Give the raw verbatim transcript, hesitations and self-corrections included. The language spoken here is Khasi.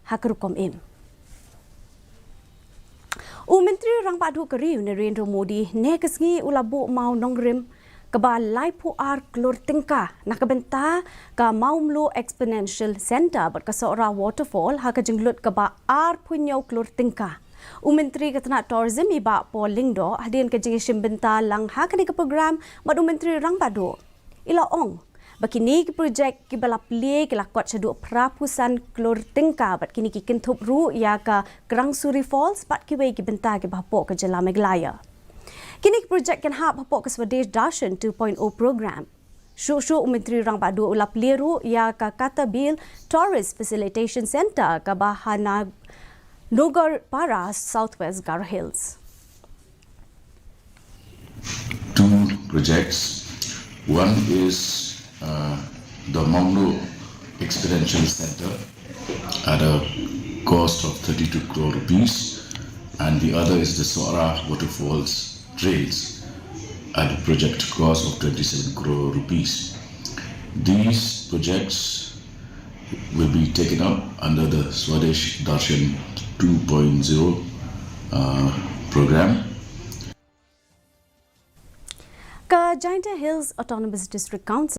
ha ka rukom im. U Myntri Rangbah Duh ka ri u Narendra Modi ne ka sngi u la buh maw nongrim kaba laiphew ar klur tyngka na ka bynta ka Mawmluh Experiential Centre bad ka Sohra Waterfall ha ka jinglut kaba arphew hynñiew klur tyngka. U Myntri ka tnat Tourism i Bah Paul Lyngdoh hadien ka jingïashim bynta lang ha kane ka program bad u Myntri Rangbah Duh i la ong ba kine ki projek kiba la plie ki la kot shaduh phra phew san klur tyngka bad kine ki kynthup ruh ïa ka Krang Suri Falls bad kiwei ki bynta kiba hapoh ka jylla Meghalaya. Kine ki projek kin hap hapoh ka Swadesh Darshan two point oh program. Shuh shuh u Myntri Rangbah Duh u la plie ruh ïa ka Katabeel Tourist Facilitation Centre kaba ha Nogarpara, South West Garo Hills. Two projects. One is uh, the Mawmluh Experiential Center at a cost of thirty-two crore rupees, and the other is the Sohra Waterfalls Trails at a project cost of twenty-seven crore rupees. These projects will be taken up under the Swadesh Darshan two point oh uh, program. Ka Jaintia Hills Autonomous District Council